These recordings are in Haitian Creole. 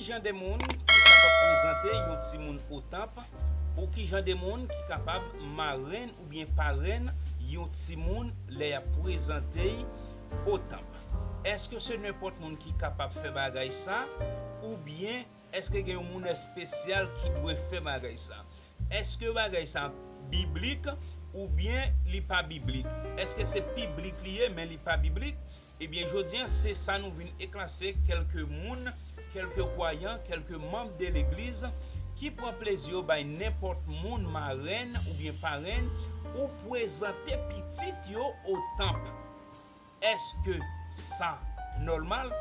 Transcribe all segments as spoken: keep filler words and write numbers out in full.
Ki jan de moun ki kapab prezante yon timoun o tanp? Ou ki jan de moun ki kapab marenn oubyen parenn yon timoun lè y ap prezante y o tanp? Èske se nenpòt moun ki kapab fè bagay sa, oubyen èske gen yon moun espesyal ki dwe fè bagay sa? Èske bagay sa biblik oubyen li pa biblik? Èske se biblik li ye, men li pa biblik? Ebyen, jodi a, se sa nou vin eklase kèlke moun, kèlke kwayan, kèlke manm de legliz ki pran plezi yo bay nenpòt moun marenn oubyen parenn ou prezante pitit yo o tanp. Èske sa nòmal?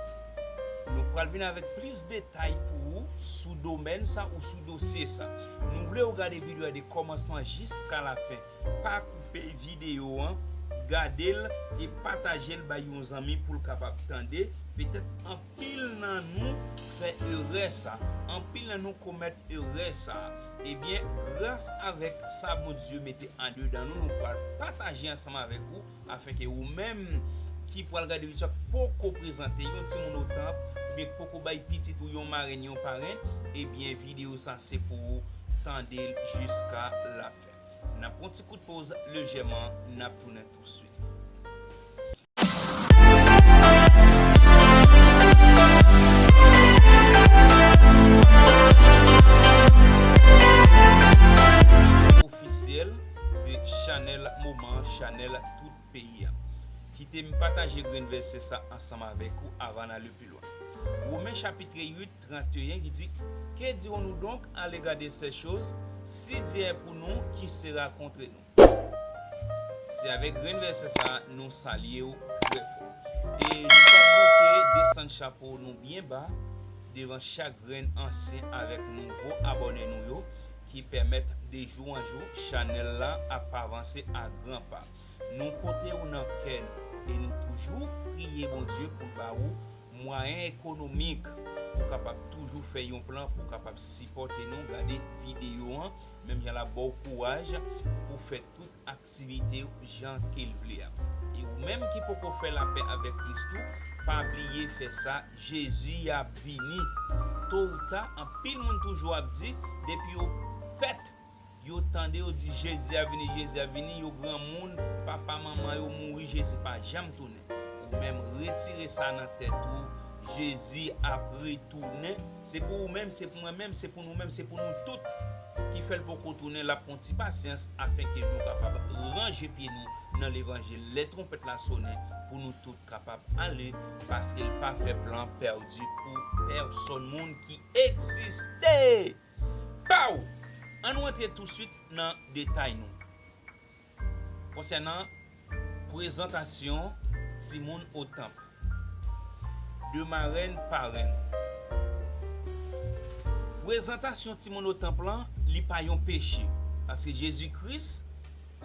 Nou pral vin avèk plis detay pou ou sou domèn sa ou sou dosye sa. Nou vle ou gade videyo a de kòmansman jiska lafen. Pa koupe videyo an, gade l e pataje l bay yon zanmi pou l kapab tande. Petèt anpil nan nou fè erè sa, anpil nan nou komèt erè sa. Ebyen, gras avèk sa Bondye mete andedan nou, nou pral pataje ansanm avèk ou, afenke ou menm ki pral gade videyo sa, k poko prezante yon timoun o tanp, oubyen k poko bay pitit ou yon marenn, yon parenn, ebyen, videyo sa se pou ou, tande l jiska lafen. N ap pran ti kout poz lejèman, n ap tounen tousuit. Ofisyèl, se chanèl moman, chanèl tout peyi a. Kite m pataje grenn vèsè sa ansanm avèk ou avan n ale pi lwen. Women chapitre uit, trant e en ki di, Que dirons-nous donc à l'égard de ces choses? Si Dieu est pour nous, qui sera contre nous? Se avèk grenn vèsè sa nou salye w trè fò. E nou p ap bouke desann chapo nou byen ba devan chak grenn ansyen avèk nouvo abòne nou yo ki pèmèt de jou an jou chanèl la ap avanse a gran pa. Nou pote w nan kè nou e nou toujou priye Bondye pou l ba ou mwayen ekonomik pou w kapab toujou fè yon plan pou w kapab sipòte nou, gade videyo an, menm jan l ap ba w kouraj pou w fè tout aktivite w jan ke l vle a. E ou menm ki poko fè lapè avèk Kris tou, pa bliye fè sa, Jezi ap vini. To ou ta, anpil moun toujou ap di, depi yo fèt, yo tande yo di Jezi ap vini, Jezi ap vini, yo granmoun, papa manman yo mouri, Jezi pa janm tounen. Ou menm retire sa nan tèt ou, Jezi ap retounen. Se pou ou menm, se pou mwen menm, se pou nou menm, se pou nou tout ki fè l poko tounen, l ap pran ti pasyans afenke nou kapab ranje pye nou nan levanjil. Lè twonpèt la sonnen, pou nou tout kapab ale, paske l pa fè plan pèdi pou pèsòn moun ki egziste. Pow! Ann nou antre tousuit nan detay nou. Konsènan prezantasyon timoun o tanp. De marenn, parenn. Prezantasyon timoun o tanp lan, li pa yon peche. Paske Jezi Kris,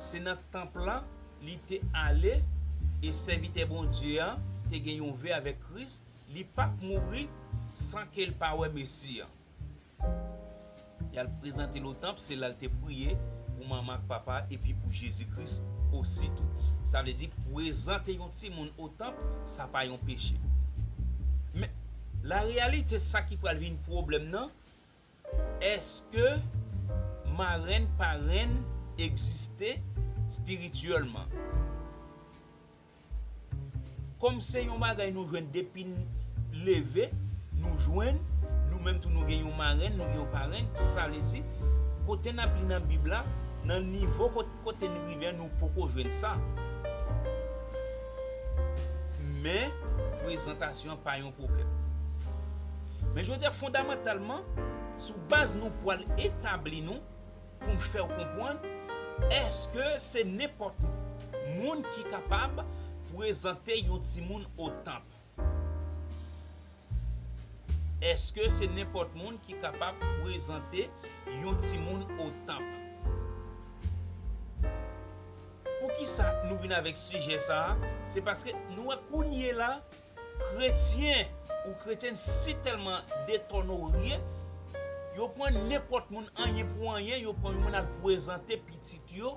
se nan tanp lan, li te ale, e sèvitè Bondye a te gen yon ve avèk Kris, li p ap mouri san ke l pa wè Mesi a. Y al prezante l o tanp, se la l te priye pou manman ak papa epi pou Jezi Kris osi tou. Sa vle di, prezante yon timoun o tanp, sa pa yon peche. Men, la reyalite, sa ki pral vin pwoblèm nan, èske marenn parenn egziste espirityèlman? Kòm se yon bagay nou jwenn depi n leve, nou jwenn, nou menm tou nou gen yon marenn, nou gen yon parenn, sa vle di, kote n ap li nan Bib la, nan nivo kot-, kote n rive an, nou poko jwenn sa. Men, prezantasyon an pa yon pwoblèm. Men jodi a, fondamantalman, sou baz nou pral etabli nou, pou m fè w konprann, èske se nenpòt moun ki kapab prezante yon timoun o tanp? Èske se nenpòt moun ki kapab prezante yon timoun o tanp? Poukisa nou vin avèk sijè sa a? Se paske nou wè kounye la, kretyen ou kretyèn si tèlman detònorye, yo pran nenpòt moun, anyen pou anyen, yo pran yon moun al prezante pitit yo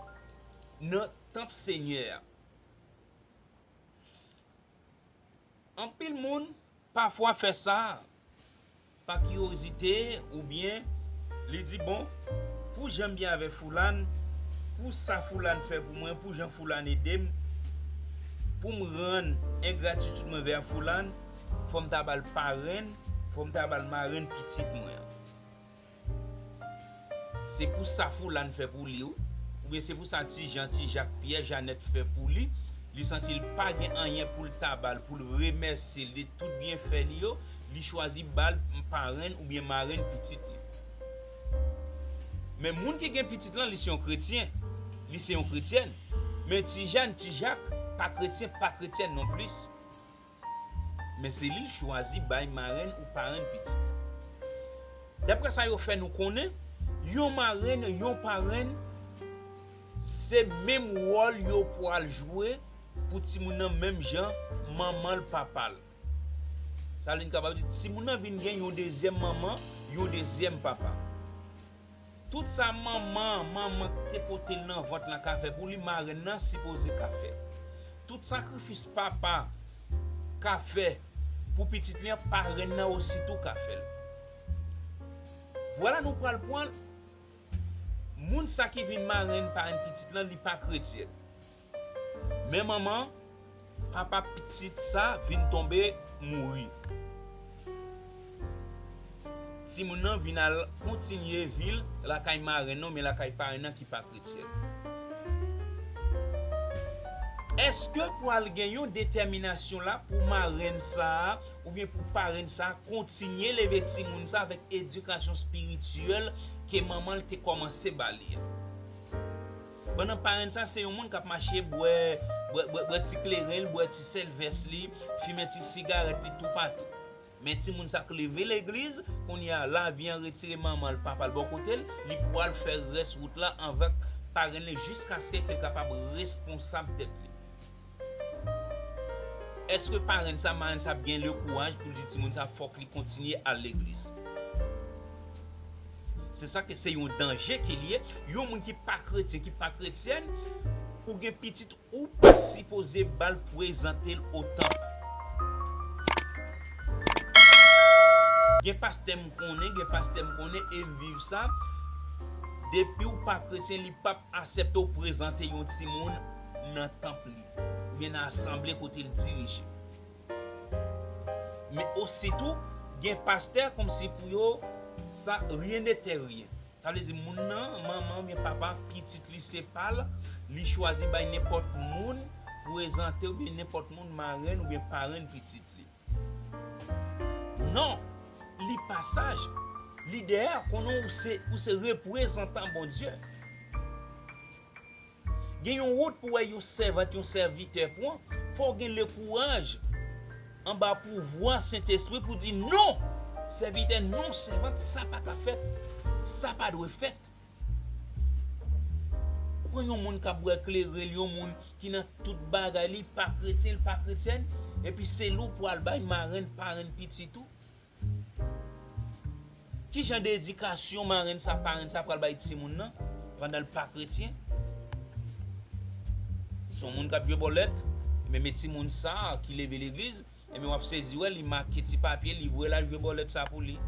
nan tanp Senyè a. Anpil moun pafwa fè sa, Kiryozite, oubyen li di, bon, pou jan m byen avè Foulàn, pou sa Foulàn fè pou mwen, pou jan Foulàn ede m, pou m rann engratitid mwen vè Foulàn, fò m ta ba l parenn, fò m ta ba l marenn pitit mwen an. Se pou sa Foulàn fè pou li, wi. Oubyen se pou sa Ti Jan, Ti Jak, Pyè, Janèt fè pou li. Li santi l pa gen anyen pou l ta ba l, pou l remèsye l de tout byenfè li yo. Li chwazi ba l parenn oubyen marenn pitit li. Men moun ki gen pitit lan, li se yon kretyen. Li se yon kretyèn. Men Ti Jan, Ti Jak, pa kretyen, pa kretyèn nonplis. Men se li chwazi bay marenn ou parenn pitit la. Daprè sa yo fè nou konnen, yon marenn, yon parenn, se menm wòl yo pral jwe pou timoun nan, menm jan manman l, papa l. Sa vle di, n kapab di timoun nan vin gen yon dezyèm manman, yon dezyèm papa. Tout sa manman, manman ki te pote l nan vant lan ka fè pou li, marenn nan sipoze ka fè. Tout sakrifis papa ka fè pou pitit li an, parenn nan ositou ka fè l. Vwala, nou pral pran moun sa ki vin marenn, parenn pitit lan, li pa kretyèn. Men manman, papa pitit sa vin tonbe, mouri. Timoun nan vin al kontinye vi l lakay marenn nan, men lakay parenn nan ki pa kretyèn. Èske pral gen yon detèminasyon la pou marenn sa a oubyen pou parenn sa a kontinye leve timoun sa avèk edikasyon espirityèl ke manman l te kòmanse ba li an? Pandan parenn sa se yon moun k ap mache bwè, bwè, bwè, bwè ti kleren l, bwè ti sèl vès li, fimen ti sigarèt li toupatou. Men timoun sa k leve legliz, kounye a lavi an retire manman l, papa l bò kote l, li pral fè rès wout la avèk parenn li jiskaske ke l kapab responsab tèt li. Èske parenn sa, marenn sa ap gen le kouraj pou l di timoun sa fòk li kontinye al legliz? Se sa ke se yon danje ke li ye. Yon moun ki pa kretyen, ki pa kretyèn, ou gen pitit, ou pa sipoze ba l prezante l o tanp. Gen pastè m konnen, gen pastè m konnen e m viv sa. Depi w pa kretyen, li p ap aksepte w prezante yon timoun nan tanp li oubyen nan asanble kote l dirije. Men ositou, gen pastè kòmsi pou yo, sa, rien n'était rien. Sa vle di moun nan, manman oubyen papa, pitit li se pa l, li chwazi bay nenpòt moun prezante oubyen nenpòt moun marenn oubyen parenn pitit li. Non, li pa saj. Lidè a konnen ou se, ou se reprezantan Bondye. Gen yon wout pou wè yon sèvant, yon sèvitè pran, fò w gen le kouraj anba pouvwa Sentespri pou di non! Sèvitè, non, sèvant, sa pa ka fèt. Sa pa dwe fèt. Ou pran yon moun k ap bwè kleren l, yon moun ki nan tout bagay li, pa kretyen, li pa kretyèn, epi se li w pral bay marenn, parenn pitit ou. Ki jan de edikasyon marenn sa, parenn sa pral bay timoun nan pandan l pa kretyen? Se yon moun k ap jwe bòlèt, men, men timoun sa ki leve legliz, ebyen w ap sezi wè li make ti papye, li voye l al jwe bòlèt sa pou li.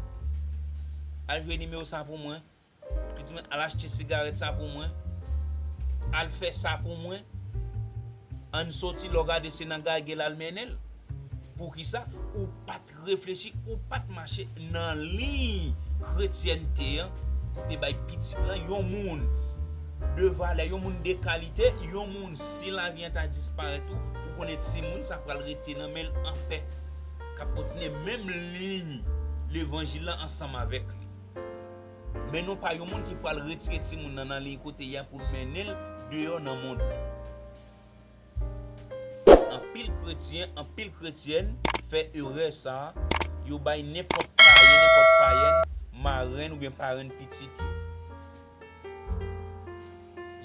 Al jwe nimewo sa pou mwen. Pitit mwen, al achte sigarèt sa pou mwen. Al fè sa pou mwen. Ann soti, lè w gade se nan gagè l al mennen l. Poukisa? Ou pa t reflechi, ou pa t mache nan liy kretyènte an pou te bay pitit lan yon moun de valè, yon moun de kalite, yon moun si lavi an ta disparèt ou, ou konnen timoun sa pral rete nan men l anpè, k ap kontinye menm liy levanjil lan ansanm avèk li. Men non pa yon moun ki pral retire timoun nan nan liy kote l ye a pou l mennen l deyò nan mond lan. Anpil kretyen, anpil kretyèn fè erè sa a, yo bay nenpòt payen, nenpòt payèn, marenn oubyen parenn pitit yo.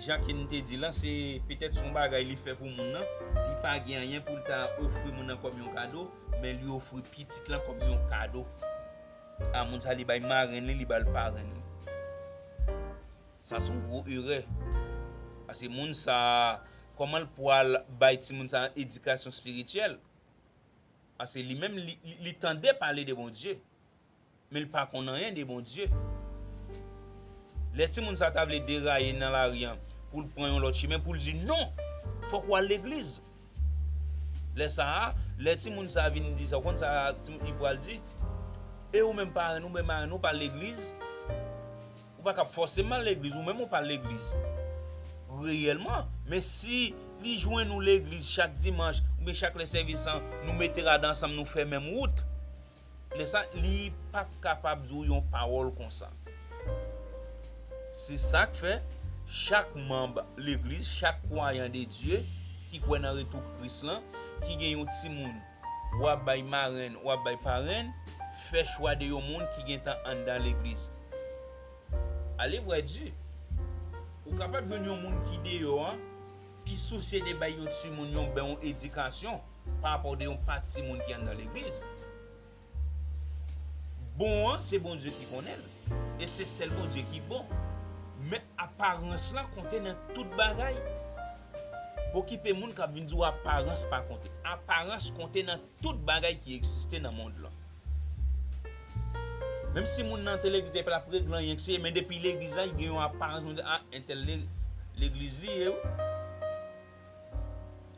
Jan ke n te di la, se petèt se yon bagay li fè pou moun nan, li pa gen anyen pou l ta ofri moun nan kòm yon kado, men li ofri pitit lan kòm yon kado. A moun sa li bay marenn li, li ba l parenn li. Sa se yon gwo erè. Paske moun sa, kòman l pral bay timoun sa edikasyon espirityèl? Paske li menm, li, li, li tande pale de Bondye. men l pa konn anyen de Bondye. Lè timoun sa ta vle deraye nan lari an pou l pran yon lòt chimen, pou l di non, fòk w al legliz. Lè sa a, lè timoun sa vin di sa, ou konn sa timoun li pral di? E ou menm parenn, ou menm marenn, ou pa al legliz? Ou pa ka fòse m al legliz, ou menm ou pa al legliz. Reyèlman, men si li jwenn ou legliz chak dimanch, oubyen chak lè sèvis an, nou mete rad ansanm, nou fè menm wout. Lè sa, li pa kapab di w yon pawòl konsa. Se sa k fè, chak manm legliz, chak kwayan de Dye ki kwè nan retou Kris lan, ki gen yon timoun, w ap bay marenn, w ap bay parenn, fè chwa de yon moun ki gentan anndan legliz. Ale vrè di, ou kapab jwenn yon moun ki deyò an, ki sousye de bay yon timoun yon bon edikasyon pa rapò de yon pa timoun ki anndan legliz. Bon an, se Bondye ki konnen l. E se sèl Bondye ki bon. Men aparans lan konte nan tout bagay. Okipe moun k ap vin di w aparans pa konte. Aparans konte nan tout bagay ki egziste nan mond lan. Menm si moun nan te legliz epi l ap regle anyen k se, men depi legliz la, li gen yon aparans, moun di, a, entèl le-, legliz li ye wi.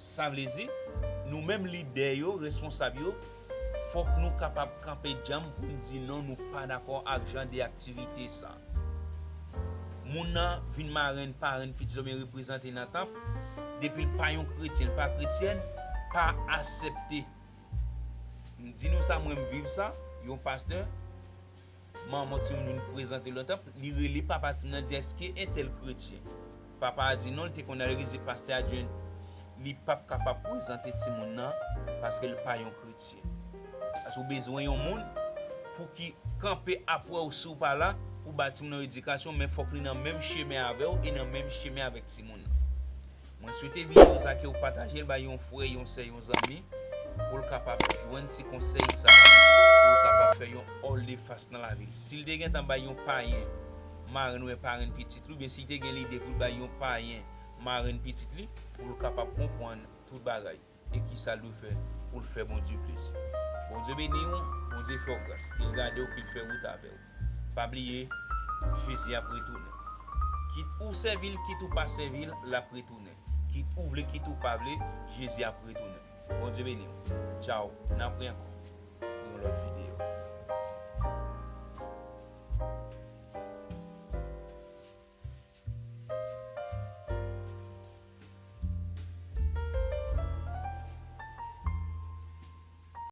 Sa vle di, nou menm lidè yo, responsab yo, fòk nou kapab kanpe djanm pou n di non, nou pa dakò ak jan de aktivite sa. Moun nan vin marenn, parenn, pitit oubyen reprezante nan tanp, depi l pa yon kretyen, l pa kretyèn, pa aksepte. M di nou sa, mwen m viv sa, yon pastè, manman timoun vin prezante l nan tanp, li rele papa timoun nan, di, èske entèl kretyen? Papa a di non, li te konn al legliz, li pastè a di li p ap kapab prezante timoun nan paske l pa yon kretyen. Paske ou bezwen yon moun pou ki kanpe apre w si w pa la, pou ba timoun nan edikasyon, men fòk li nan menm chemen avè w e nan menm chemen avèk timoun nan. Mwen swete videyo sa ke w pataje l bay yon frè, yon sè, yon zanmi, pou l kapab jwenn ti konsèy sa, pou l kapab fè yon òl de fas nan lavi l. Si l te gentan bay yon payen marenn oubyen parenn pitit li, oubyen si l te gen lide pou l bay yon payen marenn pitit li, pou l kapab konprann tout bagay e kisa l dwe fè pou l fè Bondye plezi. Bondye beni w, Bondye fè w gras, ke l gade w, ke l fè wout avè w. Pa bliye, Jezi ap retounen. Kit ou sèvi l, kit ou pa sèvi l, l ap retounen. Kit ou vle, kit ou pa vle, Jezi ap retounen. Bondye beni w. Tchaw, n ap wè ankò pou yon lòt videyo.